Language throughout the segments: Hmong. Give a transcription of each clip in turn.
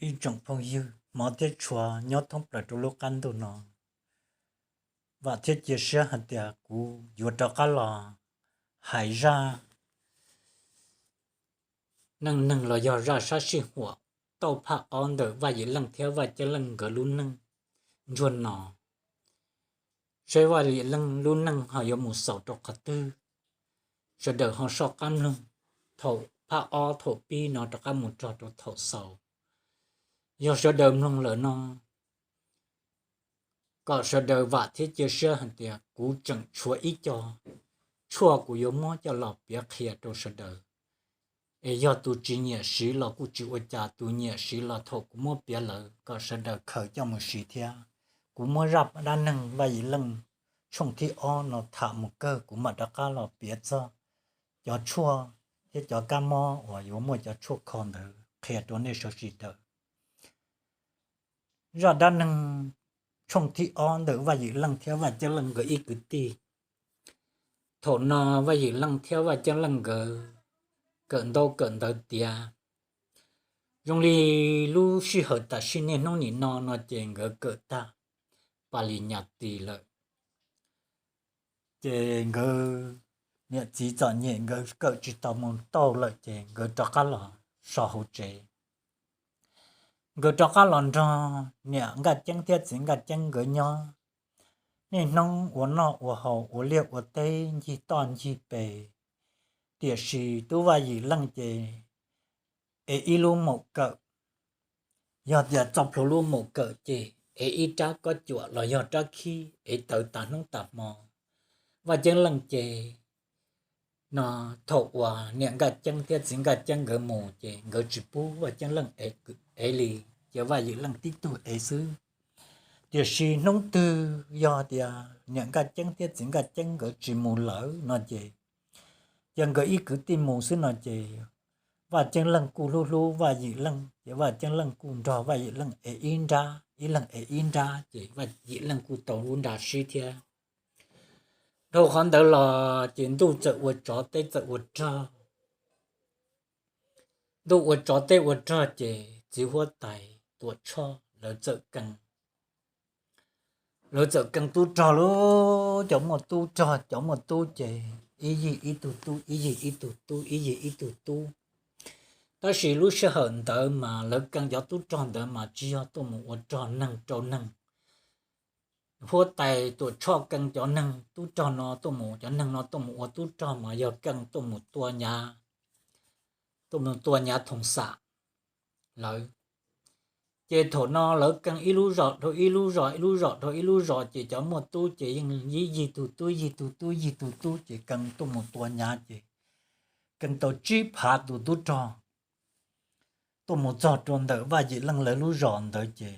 Ib tsoom phooj ywg hmov thiab tshua nyob thoob plaws rau lub qab ntuj no, vam thiab cia siab hais tias kuv yuav rov qab los hais zaj neej neeg los yog zaj sab sij huam tauj phaj ob ntawm Vaj Yim Leej thiab Vaj Ceeb Leej nkawd lub neej ntsuag no, seb Vaj Yim Leej lub neej ho yuav mus xaus rau qhov twg. Sawv daws ho soj qab mloog thaum phaj ob thaum pib no rov qab mus txog rau thaum xaus. Yog sawv daws mloog lawm no, kom sawv daws vam thiab cia siab hais tias kuv tseem tshuav ib co tshuaj kuv yuav muab coj los piav qhia rau sawv daws. Es yog tus tsis nyiam siv los kuj tsis ua cas, tus nyiam siv los thaum kuv muab piav lawm kom sawv daws khaws coj mus siv thiab. Kuv muab zaj dab neeg Vaj Yim Leej tshooj thib ob no tham mus kawg, kuv mam rov qab los piav txog cov tshuaj thiab cov kab mob uas yuav muaj cov tshuaj kho ntawd qhia rau nej sawv daws. Zaj dab neeg tshooj thib ob ntawm Vaj Yim Leej thiab Vaj Ceeb Leej nkawd ib kwv tij. Thaum no Vaj Yim Leej thiab Vaj Ceeb Leej nkawd kawm ntaub kawm ntawv tiav. Zoo li lub sij hawm tam sim niaj hnub nim no no ces nkawd kawm tag pas li nyas tis lawm. Ces nkawd niam txiv txom nyem, nkawd kawm tsis tau mus tau lawm ces nkawd rov qab los so hauv tsev. Nkawd rov qab los nrog niam Nkaj Ceeb thiab txiv Nkaj Ceeb nkawd nyob. Niaj hnub ua noj ua haus, ua liaj ua teb, ncig toj ncig pes. Tiam sis tub Vaj Yim Leej ces ev ib lub maum kawm. Yog tias txoj plhu lub maum kawm ces ev ib rab kob cuam los yog rab khib, ev taws tas hnub tas hmo. Vaj Ceeb Leej ces no, thaum uas niam Nkaj Ceeb thiab txiv Nkaj Ceeb nkawd mus ces nkawd tsis pub Vaj Ceeb Leej ev li, ces Vaj Yim Leej tib tug ev xwb. Tiam sis hnub twg yog tias niam Nkaj Ceeb thiab txiv Nkaj Ceeb nkawd tsis mus lawm no ces, ces nkawd ib kwv tij mus xwb no ces Vaj Ceeb Leej kuj hlub hlub Vaj Yim Leej, ces Vaj Ceeb Leej kuj nrog Vaj Yim Leej ev ib nrab, ib leeg ev ib nrab, ces Vaj Yim Leej kuj tau lub nra sib thiab. Dhau qhov ntawd los ces ntuj txawm ua tsov teb txawm ua rog. Ntuj ua tsov teb ua rog ces txiv huab tais Tuam Tshoj lawv txawm kee, lawv txawm kee tub rog lauj. Cov muaj tub rog, cov muaj tub ces ib yig ib tug tub, ib yig ib tug tub, ib yig ib tug tub. Tab sis lub sij hawm ntawd mas lawv kee cov tub rog ntawd mas tsis yog tuaj mus ua rog neeg rau neeg. Huab tais Tuam Tshoj kee cov neeg tub rog no tuaj mus, cov neeg no tuaj mus ua tub rog mas yog kee tuaj mus tua nyav, tuaj mus tua nyav thoom xam lawv. Ces thaum no lawv kee ib lub zos dhau ib lub zos, ib lub zos dhau ib lub zos ces cov muaj tub ces yeej yig tug tub, yig tug tub, yig tug tub ces kee tuaj mus tua nyav ces kee tau tsib phav tus tub rog tuaj mus txog rau ntawm Vaj Yim Leej lawv lub zos ntawd ces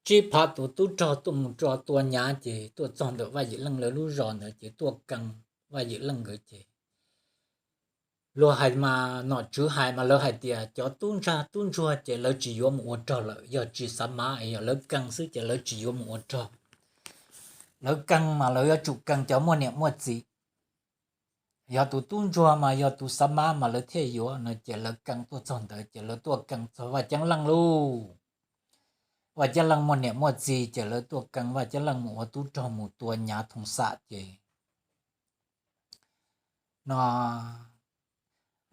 tsib phav tus tub rog tuaj mus tua nyav ces tuaj txog ntawm Vaj Yim Leej lawv lub zos ntawd ces tuaj kee Vaj Yim Leej nkawd ces luag hais mas nom tswv hais mas lawv hais tias cov tub ntsag tub ntsuag ces lawv tsis yuav mus ua rog lawm, yog tsis xav mav es yog lawv kee xwb ces lawv tsis yuav mus ua rog. Lawv kee mas lawv yuav tsum kee cov muaj niam muaj txiv. Yog tus tub ntsuag mas yog tus xav mav mas lawv thiaj yuav no ces lawv kee tuaj txog ntawd ces lawv tuaj kee txog Vaj Ceeb Leej lauj. Vaj Ceeb Leej muaj niam muaj txiv ces lawv tuaj kee Vaj Ceeb Leej mus ua tub rog mus tua nyav thoom xam ces no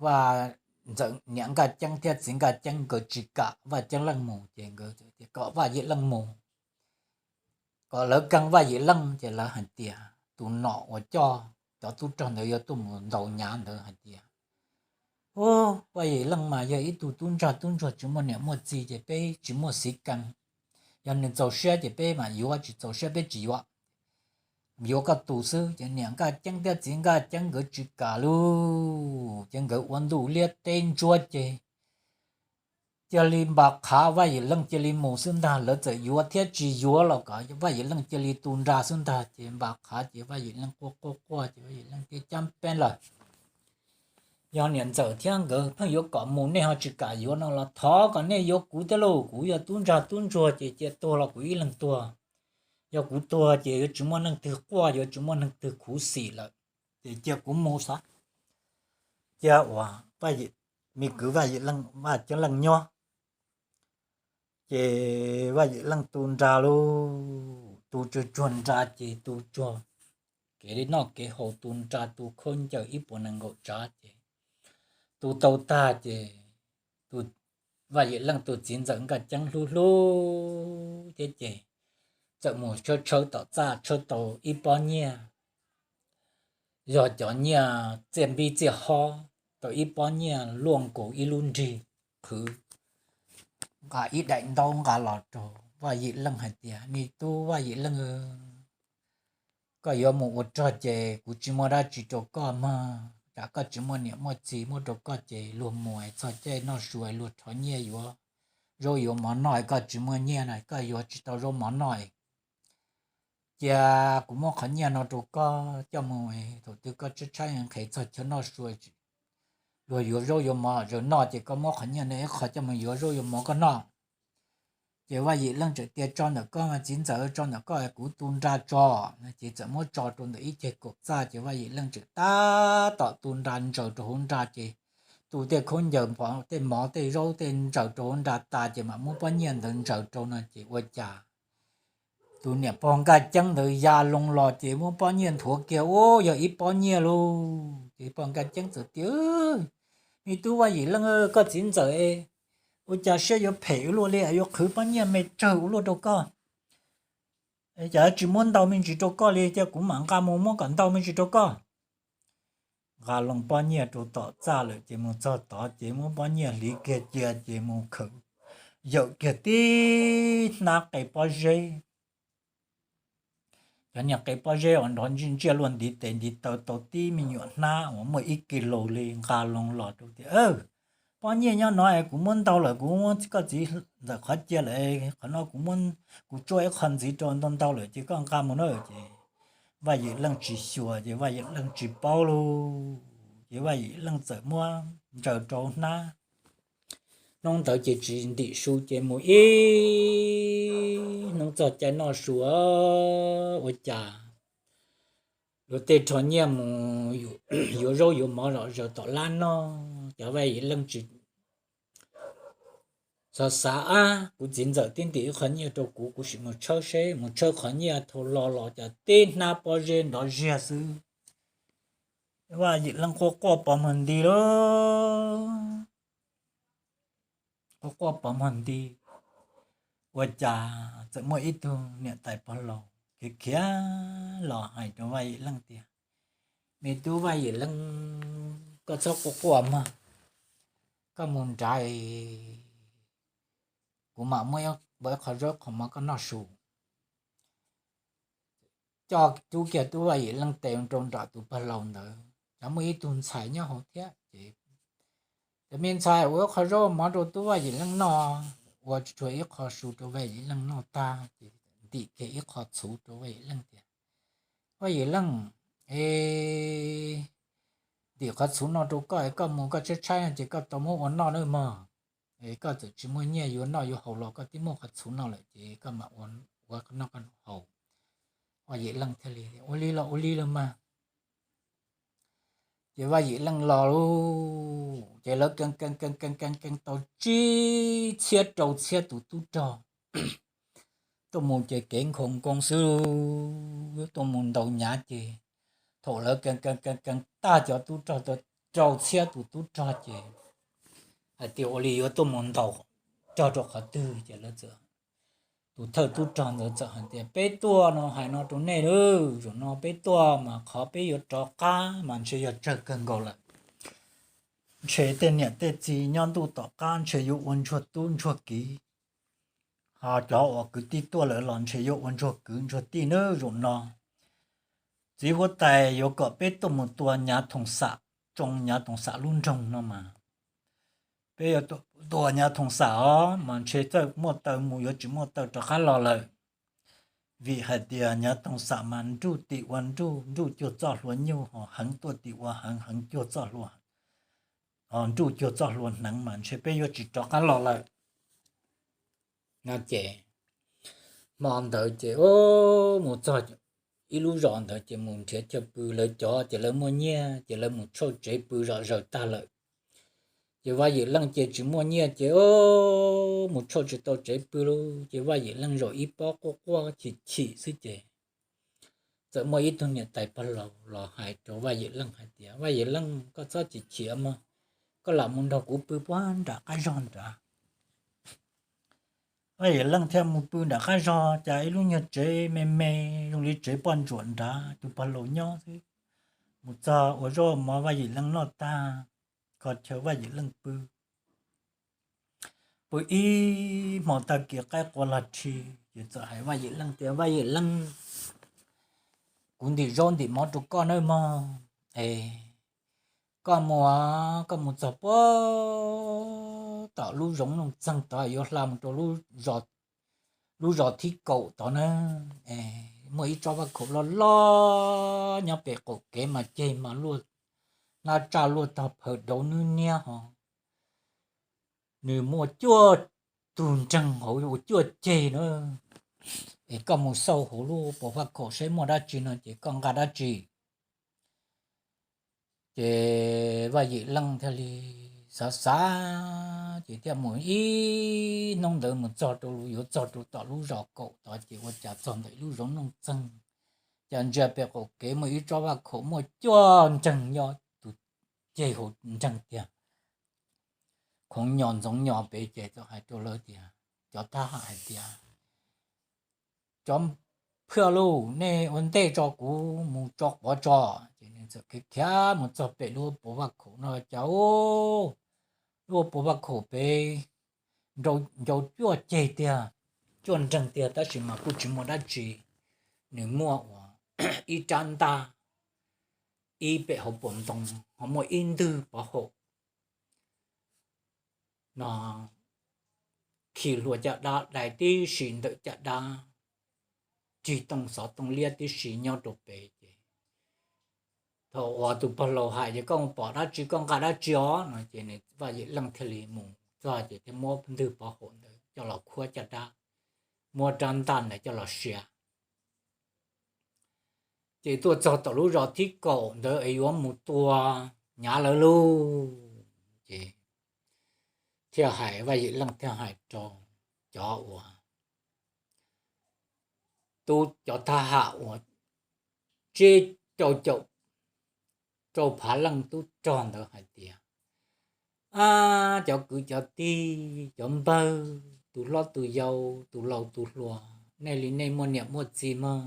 Vaj Ntxawm niam Nkaj Ceeb thiab txiv Nkaj Ceeb nkawd tsis kam Vaj Ceeb Leej mus ces nkawd kom Vaj Yim Leej mus, kom lawv kee Vaj Yim Leej ces lawv hais tias tus nom uas coj cov tub rog ntawd yuav tuaj mus ntaus nyav ntawd hais tias, Ub, Vaj Yim Leej mas yog ib tug tub ntsag tub ntsuag tsis muaj niam muaj txiv ces peb tsis muaj xiv kee. Yog nws txaus siab ces peb mam yuav, tsis txaus siab peb tsis yuav. Yuav koj tus xwb. Ces niam Nkaj Ceeb thiab txiv Nkaj Ceeb nkawd tsis kam lauj, ces nkawd ua ntuj liab teb ntsuab ces cia li npa qhav Vaj Yim Leej cia li mus xwb ntag. Lawv txawm yuav thiab tsis yuav los kom Vaj Yim Leej cia li tu nra xwb ntag. Ces npa qhav ces Vaj Yim Leej quaj quaj quaj ces Vaj Yim Leej thiaj cab peb lawm. Yog niam ntxawm thiab nkawd pheej yuav kom mus, nej ho tsis kam yuav no los thov kom nej yuav kuv thiab lauj. Kuv yog tub ntsag tub ntsuag ces cia tuag los kuv ib leeg tuag. Yog kuv tuag ces yuav tsis muaj neeg twg quaj, yuav tsis muaj neeg twg khuv xim lawm. Ces cia kuv mus xav. Cia uas Vaj Yim me kwv Vaj Yim Leej, Vaj Ceeb Leej nyob. Ces Vaj Yim Leej tu nra lauj, tu tsuag tsuag nra ces tu tsuag kev noj kev haus, tu nra tu khaub ncaws ib puas nees nkaum tsav ces tu tau tag ces Vaj Yim Leej tus txiv ntxawm Nkaj Ceeb hlub hlub thiab ces txawm mus tshawb tshawb tom txaj tshawb tau ib pob nyiaj, yog cov nyiaj txiaj npib txiaj hob, tau ib pob nyiaj luaj nkaus ib lub nrig qhwv, nqa ib daim ntaub nqa los rau Vaj Yim Leej hais tias, Me tub Vaj Yim Leej, koj yuav mus ua rog ces kuv tsis muaj dab tsi rau koj mog. Tsam koj tsis muaj niam muaj txiv muab rau koj ces luag mus txog caij noj su luag rho nyiaj yuav zaub yuav mov noj, koj tsis muaj nyiaj na koj yuav tsis tau zaub mov noj. Cia kuv muab qhov nyiaj no rau koj coj mus, thaum twg koj tshaib tshaib nqhis txog chaw noj su, luag yuav zaub yuav mov zaws noj ces koj muab qhov nyiaj no ib qho coj mus yuav zaub yuav mov koj noj. Ces Vaj Yim Leej txawm tias, Tso ntawm koj, txiv ntxawm, tso ntawm koj, kuv tu nra tso. Ces txawm muab tso rau ntawm ib ceg kaum txaj ces Vaj Yim Leej txawm tab tom tu nra ntsaws rau hauv nra ces tu tej khaub ncaws, tej mov tej zaub tej ntsaws rau hauv nra tas ces mam muab pob nyiaj ntawd ntsaws rau no ces ua cas tus niam pog Nkaj Ceeb ntawd ya loo los ces muab pob nyiaj nthuav kiag, ub, yog ib pob nyiaj lauj. Ces pog Nkaj Ceeb txawm tias, Me tub Vaj Yim Leej, koj txiv ntxawm, ua cas siab yuav phem ua luaj li, yuav qhwv pob nyiaj me tsawg ua luaj rau koj? Cas tsis muab ntau me ntsis rau koj li, cia kuv mam nqa mus muab kom ntau me ntsis rau koj. Nqa loo pob nyiaj rau tom txaj lawm ces mus txog tod ces muab pob nyiaj hliv kiag cia ces mus khawm, yawm kiag tib hnab qe pob zeb. Cov niag qe pob zeb uas nrov ntsiaj ntsiaj luaj ntiv tes ntiv taw tau tib me nyuam hnab uas muaj ib kis laus li, nqa loo los rau tias, Pob nyiaj nyob no es kuv muab ntau lawm, kuv muab koj txiv ntxawm qhov cia lawm, qhov no kuv, kuv tsuaj ib qho ntxiv rau ntau ntau lawm ces koj nqa mus na. Ces Vaj Yim Leej tsis xyuas ces Vaj Yim Leej tsis paub lauj. Ces Vaj Yim Leej txawm muab ntsaws rau hnab. Hnub ntawd ces tsis ntim su ces mus ib hnub txog caij noj su, ua cas luag tej rho nyiaj mus yuav zaub yuav mov zom zaws tom lab noj, cov Vaj Yim Leej tsis xav xav, Ab, kuv txiv ntxawm twb ntim ib qho nyiaj rau kuv, kuv sim mus tshawb seb. Mus tshawb qhov nyiaj dhau los los cas tib hnab pob zeb nrov ziag xwb. Vaj Yim Leej quaj quaj pov muag nti lauj, quaj quaj pov muag nti, ua cas txawm muaj ib tug niam tais pog laus khiav khiav los hais rau Vaj Yim Leej tias, Me tub Vaj Yim Leej, koj txhob quaj quaj mog, koj mus nrad, kuv mam muab ib qho zaub qho mov koj noj su. Coj rub kiag tub Vaj Yim Leej tes rau nram tus pog laus ntawd, ces muaj ib tug ntxhais nyob hauv thiab ces, Cov me ntxhais, ua ib qho zaub mov rau tub Vaj Yim Leej noj. Ua tsuag ib qho su rau Vaj Yim Leej noj tag ces ntim kiag ib qho txhuv rau Vaj Yim Leej tias, Vaj Yim Leej, e, ntim qhov txhuv no rau koj, koj mus koj tshaib tshaib ces koj tau muab ua noj nawb mog. Koj txawm tsis muaj nyiaj yuav noj yuav haus los koj twb muaj qhov txhuv no lawm ces koj mam ua noj koj haus. Vaj Yim Leej thiaj li, Ua li los ua li los mas. Ces Vaj Yim Leej los lauj, ces lawv kees kees kees kees kees tau tsib txhiab rau txhiab tus tub rog tuaj mus ces kev nkhaus nkoos xwb, tuaj mus ntaus nyav ces thaum lawv kees kees kees kees tag cov tub rog tau rau txhiab tus tub rog ces hais tias ua li yuav tuaj mus ntaus rog rau qhov twg ces lawv txawm, tus thawj tub rog ntawd txawm hais tias, Peb tuaj no hais no rau nej lauj, zaum no peb tuaj mas qhov peb yuav rov qab mas ntshe yog tsawg kawg nkaus lawm. Ntshe tej niam tej txiv nyob ntuj tom qab ntshe yuav ua ntsuag tub ntsuag kiv, ho cov uas kwv tij tuaj lawm los ntshe yuav ua ntsuag kwv ntsuag tij nawb zaum no. Txiv huab tais yuav kom peb tuaj mus tua Nyav Thoom Xam, tsoo Nyav Thoom Xam lub nroog no mas peb yuav tua Nyav Thoom Xam os mas ntshe txawj muaj taw mus yuav tsis muaj taw rov qab los lawm. Vim hais tias Nyav Thoom Xam mas nruj tim ua nruj, nruj cuag txoj hlua nyuj, ho heev tuaj tim ua heev, heev cuag txoj hlua, nruj cuag txoj hlua hneev mas ntshe peb yuav tsis rov qab los lawm. No ces hmo ntawd ces mus txog ib lub zos ntawd ces mus nrhiav chaw pw, lawv cov ces lawv muaj nyiaj ces lawv mus tshauj tsev pw zom zaws tag lawm. Ces Vaj Yim Leej ces tsis muaj nyiaj ces mus tshauj tsis tau tsev pw lauj. Ces Vaj Yim Leej zaum ib pob quaj quaj chim chim xwb ces txawm muaj ib tug niam tais pog laus los hais rau Vaj Yim Leej hais tias, Vaj Yim Leej, koj txhob chim chim mog, koj lam mus nrog kuv pw puag nram qab zog nrad. Vaj Yim Leej thiaj mus pw nram qab zog, cas ib lub nyuag tsev me me zoo li tsev poj ntsuam nrad, tus pog laus nyob xwb. Mus txog ua zaub mov Vaj Yim Leej noj tag, kho chaw Vaj Yim Leej pw. Pw ib hmo tag kis qaib qua los rhi, ces txawm hais Vaj Yim Leej tias, Vaj Yim Leej, kuv ntim zaub ntim mov rau koj nawb mog. Es koj mus, koj mus txog puag tom lub zoov Looj Txeeg tod, yuav hla mus rau lub zos thib kaum tod na, muaj ib tsob vaj khaum loj loj nyob pem qaum kev mas ceg mas luaj, hnab tsaj luaj tog phaws dauv nwb niab ho. Nws muaj cuaj tug nreeg hauv ua cuaj ceg na. Es koj mus xauj hauv lub puas vaj khaum saib muaj dab tsi no ces koj nqa dab tsi. Ces Vaj Yim Leej thiaj li xav xav, ces thiaj mus ib hnub ntawd mus txog rau, yuav txog rau tom lub zos kaum tod ces ua cas txog ntawm lub zoov Looj Txeeg, cas ntsia pem qaum kev muaj ib tsob vaj khaum muaj cuaj nreeg nyob tus ceg hauv nreeg tiag, khoov nyos ntxoov nyos pem. Ces txawm hais rau lawv tias, cov thab ham hais tias, Cov phwj lauj, nej ua ntej tso kuv mus tso quav tso. Ces nws txawm khiav khiav mus txog pem lub puas vaj khaum no cas, lub puas vaj khaum pem ncau cuaj ceg tiag, cuaj nreeg tiag, tab sis mas kuj tsis muaj dab tsi. Nws muaj ua ib rab ntaj, ib pem hauv paus ntoo, ho muaj ib ntwg pov haum no, khi hlua caj dab dai tib si ntawm caj dab, rig tooj xov tooj liab tib si nyob rau pem. Ces thaum uas tus pog laus hais ces, Koj mus pom dab tsi koj nqa dab tsi os no, ces nws Vaj Yim Leej thiaj li mus txog ces thiaj muab ntwg pov haum ntawd coj los khuab caj dab, muab rab ntaj ntawd coj los sia. Ces tuaj txog tom lub zos thib kaum ntawd es yuav mus tua nyav lawv lauj. Ces thiaj hais, Vaj Yim Leej thiaj hais rau cov uas tub, cov thab ham uas tsib rau caum rau phav leej tub rog ntawd hais tias, Ab, cov kwv cov tij, cov npawg, tus hlob tus yau, tus laus tus hluas, nej li nej muaj niam muaj txiv mog,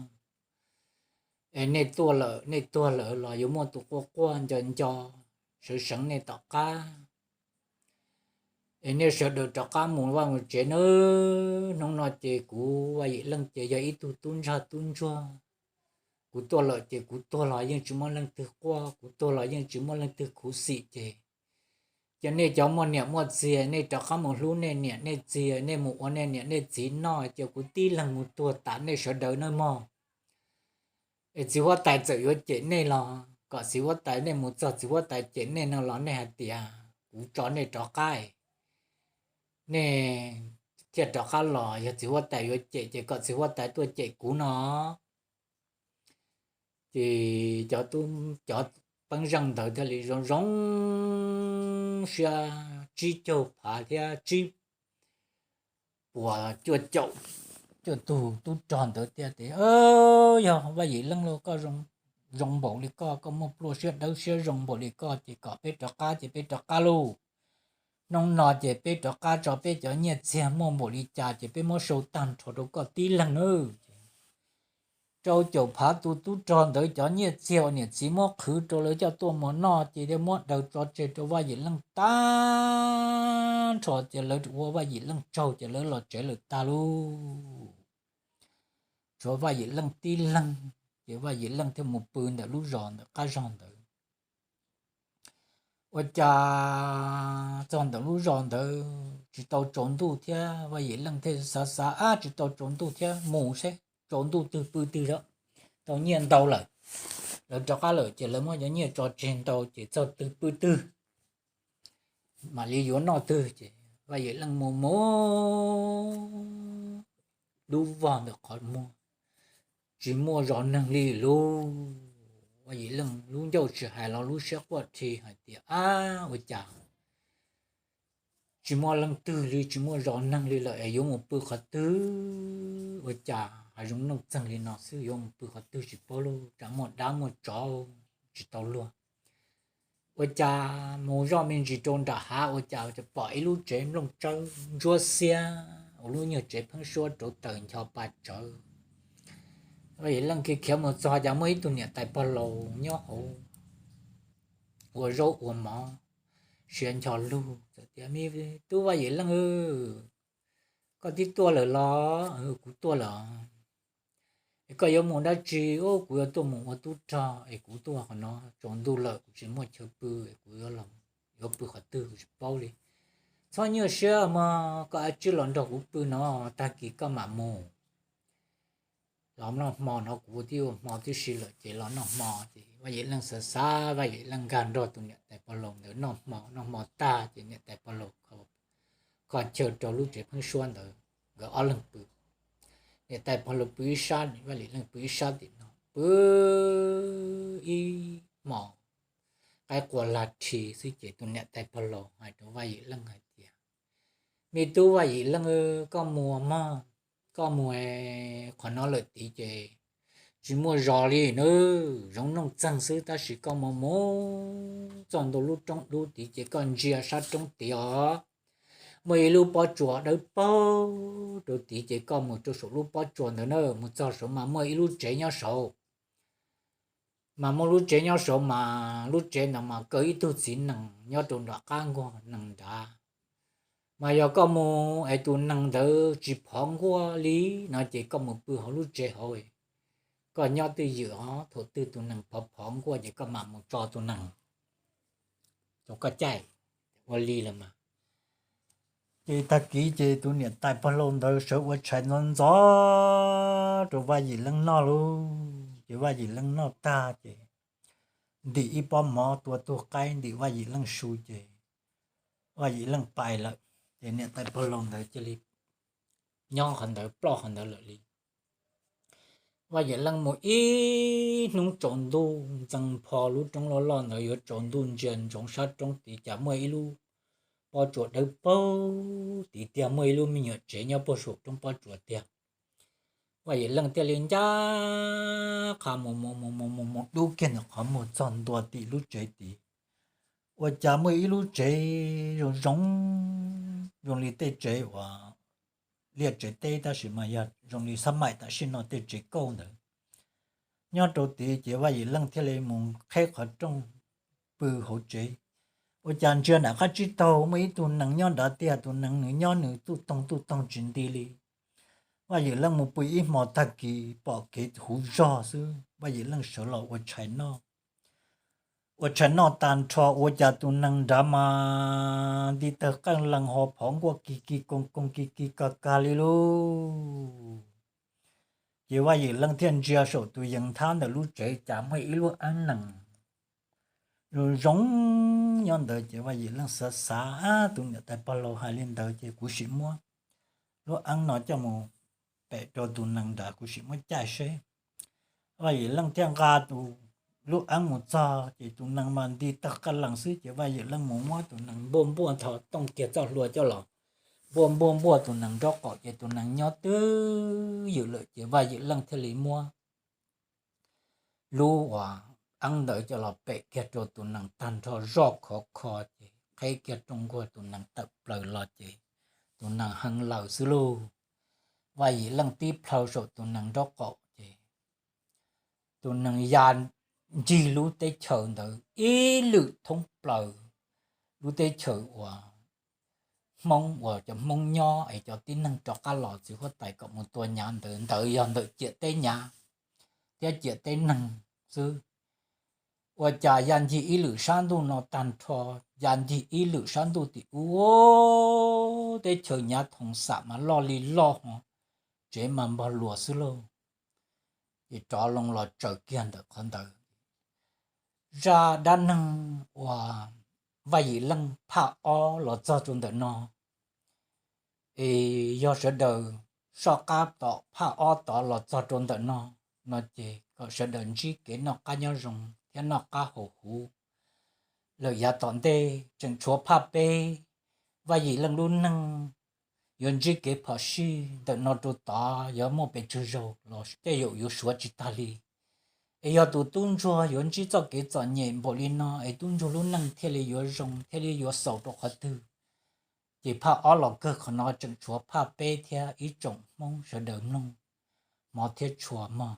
es nej tuaj lawm, nej tuag lawm los yuav muaj tus quaj quaj nco nco, sawv seev nej tom qab. Es nej sawv daws rov qab mus vaj mus tsev nawb. Hnub no ces kuv Vaj Yim Leej ces yog ib tug tub ntsaj tub ntsuag. Kuv tuaj lawm ces kuv tuag los yeej tsis muaj leej twg quaj, kuv tuag los yeej tsis muaj leej twg khuv xim ces, ces nej cov muaj niam muaj txiv, nej rov qab mus hlub nej niam nej txiv, nej mus ua nej niam nej txiv noj, ces kuv tib leeg mus tuag tas nej sawv daws nawb mog. Es txiv huab tais txawm yuav cem nej los, kom txiv huab tais, nej mus txog txiv huab tais cem nej no los nej hais tias kuv tso nej rov qab, nej thiaj rov qab los. Yog txiv huab tais yuav cem ces kom txiv huab tais tuaj cem kuv no. Ces cov, cov peeb zeej ntawd thiaj li zoo zoo siab, tsib caug phav thiab tsib puas cuaj caum cuaj tug tub rog ntawd thiaj tias, Yog Vaj Yim Leej lauj, koj zoo npaum li koj, koj muaj pluaj siab dawb siab zoo npaum li koj ces kom peb rov qab ces peb rov qab lauj. Hnub no ces peb rov qab tso peb cov nyiaj txiag muaj npaum li cas ces peb muab sau tag nrho rau koj tib leeg nawb. Rau caum phav tus tub rog ntawd cov nyiaj txiag uas niam txiv muab qhwv rau lawv coj tuaj mus noj ces thiaj muab daws tso tseg rau Vaj Yim Leej tag nrho ces lawv ua Vaj Yim Leej tsaug ces lawv los tsev lawm tag lauj. Tshuav Vaj Yim Leej tib leeg, ces Vaj Yim Leej thiaj mus pw ntawm lub zos ntawm qab zog ntawd. Ua cas txog ntawm lub zos ntawd tsis tau tsaus ntuj thiab, Vaj Yim Leej thiaj xav xav, Ab, tsis tau tsaus ntuj thiab, mus seb tsaus ntuj twg pw twg os, tau nyiaj ntau lawm, lawv rov qab lawm ces lawv muab cov nyiaj tso tseg ntau ces txog twg pw twg, mam li yuav noj twg. Ces Vaj Yim Leej mus mus lub vog ntawm qhov muag, tsis muaj zov neeg li lauj. Vaj Yim Leej lub ncauj tsis hais los lub siab quaj rhi hais tias, Ab, ua cas tsis muaj leej twg li, tsis muaj zos neeg li lawm es yuav mus pw qhov twg? Ua cas hav zoov nooj txeeg li no xwb yuav mus pw qhov twg tsis paub lauj, tsam muaj dab muaj tsov tsis tau luag. Ua cas mus zoj me ntsis rau nram hav ua cas pom ib lub tsev nplooj tsawb ntsuab xiab, ua lub nyuag tsev pheeb suab rauv taws ncho pa tsawv. Vaj Yim Leej khiav khiav mus txog cas muaj ib tug niam tais pog laus nyob hauv ua zaub ua mov, siav ncho lug txawm tias, Me tub Vaj Yim Leej, koj twb tuaj lawm los? Kuv tuaj lawm. Es koj yuav mus dab tsi? Kuv yuav tuaj mus ua tub rog es kuv tuaj qhov no, tsaus ntuj lawm kuv tsis muaj chaw pw es kuv yuav pw qhov twg kuv tsis paub li. Txhob nyuaj siab mog, koj ua tib los nrog kuv pw no, tag kis koj mam mus. Los noj hmo no, kuv twb ua hmo tib si lawm ces los noj hmo. Ces Vaj Yim Leej xav xav, Vaj Yim Leej nkag nrog tus niam tais pog laus ntawd noj hmo. Noj hmo tag ces niam tais pog laus kho chaw rau lub tsev pheeb suab ntawd, nkawd ob leeg pw. Niam tais pog laus pw ib sab, Vaj Yim Leej pw ib sab tim no, pw ib hmos, qaib qua lag rhi xwb ces tus niam tais pog laus hais rau Vaj Yim Leej hais tias, Me tub Vaj Yim Leej, koj mus mog, koj mus, qhov no lawm tid ces tsis muaj zos li na, zoov nooj txeeg xwb, tab sis koj mus mus txog ntua lub roob dub tid ces koj ntsia sab roob tid os, muaj ib lub pob tsuas dawb paug rau tid ces koj mus rau saum lub pob tsuas ntawd na, mus txog saud mas muaj ib lub tsev nyob saud. Mas muaj lub tsev nyob saud mas lub tsev ntawd mas kaw ib tug txiv nees nyob rau nram qab nkuaj nees nrad. Mas yog koj mus es tus nees ntawd tsis phov nkuaj li no ces koj mus pw hauv lub tsev hauv, koj nyob twj ywm os, thaum twg tus nees phov phov nkuaj ces koj mam mus tso tus nees rau koj caij. Ua li los mas. Ces tag kis ces tus niam tais pog laus ntawd sawv ua tshais ntxov ntxov rau Vaj Yim Leej noj lauj. Ces Vaj Yim Leej noj tag ces ntim ib pob mov tua tug qaib ntim Vaj Yim Leej su ces Vaj Yim Leej pais lawm. Ces niam tais pog laus ntawd cia li nyob qhov ntawd ploj qhov ntawd lawm li. Vaj Yim Leej mus ib hnub tsaus ntuj ntxees pho lub roob loj loj ntawd yuav tsaus ntuj ntsia ntsoov sab roob tid cas muaj ib lub pob tsuas dawb paug tid tiag, muaj ib lub me nyuam tsev nyob puag saum roob pob tsuas tiag. Vaj Yim Leej thiaj li ncaj qha mus mus mus mus mus mus dub kiag ntawm qhov muag txog ntua tim lub tsev tid. Ua cas muaj ib lub tsev zoo zoo, zoo li tej tsev uas liaj tsev teb tab sis mas yog zoo li xab maim tam sim no tej tsev kauj ntawd nyob rau tid ces Vaj Yim Leej thiaj li mus qheb qhov rooj pw hauv tsev. Ua cas ntsia nram qab tsib taug muaj ib tug nees nyob nrad tiag, tus nees nws nyob nws tuj toog tuj toog tsis nti li. Vaj Yim Leej mus pw ib hmo tag kis pom kev huv zog xwb, Vaj Yim Leej sawv los ua tshais noj. Ua tshais noj tag nrho ua cas tus nees nrad mas nti tawg qeej lees ho phov nkuaj kis kis koos koos kis kis kag kag li lauj. Ces Vaj Yim Leej thiaj ntsia saum tus yees nthab ntawm lub tsev cas muaj ib lub eeb nees zoo zoo nyob ntawd ces Vaj Yim Leej xav xav, Tus niam tais pog laus hais li ntawd ces kuv sim muab lub eeb no coj mus pem rau tus nees nrad, kuv sim muab caij seb. Vaj Yim Leej thiaj nqa tus lub eeb mus txog ces tus nees mas nti tawg qeej lees xwb ces Vaj Yim Leej mus muab tus nees npuaj npuaj tho tooj kiag txoj hlua coj los npuaj npuaj npuaj tus nees nraub qaum ces tus nees nyob twj ywm lawm ces Vaj Yim Leej thiaj li muab lub uas eeb ntawd coj los pem kiag rau tus nees tag nrho zoj khov kho ces qheb kiag rooj nkuaj tus nees tawm plaws los ces tus nees heev lawm xwb lauj. Vaj Yim Leej tib plhaw saum tus nees nraub qaum ces tus nees ya ncig lub teb chaws ntawd ib lwm thoob plaws, lub teb chaws uas Hmoob uas cov Hmoob nyob es cov tib neeg rov qab los txiv huab tais kom mus tua nyav ntawd, ntawd yog ntawm ciam teb nyav thiab ciam teb neeg xwb. Ua cas ya ncig ib lwm sab ntuj no tag nrho, ya ncig ib lwm sab ntuj tim ub, teb chaws nyav thoom xam mas loj li loj ho, tsev mas npog luas xwb lauj. Ces rov loo los tsaws kiag ntawm qhov ntawd. Zaj dab neeg uas Vaj Yim Leej phaj ob los txog rau ntawm no, es yog sawv daws soj qab tom phaj ob tod los txog rau ntawm no, no ces kom sawv daws ntsib kev noj qab nyob zoo thiab noj qab haus huv lawm. Yav tom ntej tseem tshuav phaj peb Vaj Yim Leej lub neej yuav ntsib kev phom sij ntawm no rau tod yuav muaj pes tsawg zaus los tej zaum yuav suav tsis tag li. Es yog tus tub ntsuag yuav ntsib txoj kev txom nyem npaum li no es tub ntsuag lub neej thiaj li yuav zoo thiaj li yuav xaus rau qhov twg? Ces phaj ob los kawg qhov no tseem tshuav phaj peb thiab ib tsoom Hmoob sawv daws mloog hmov thiab tshua mog.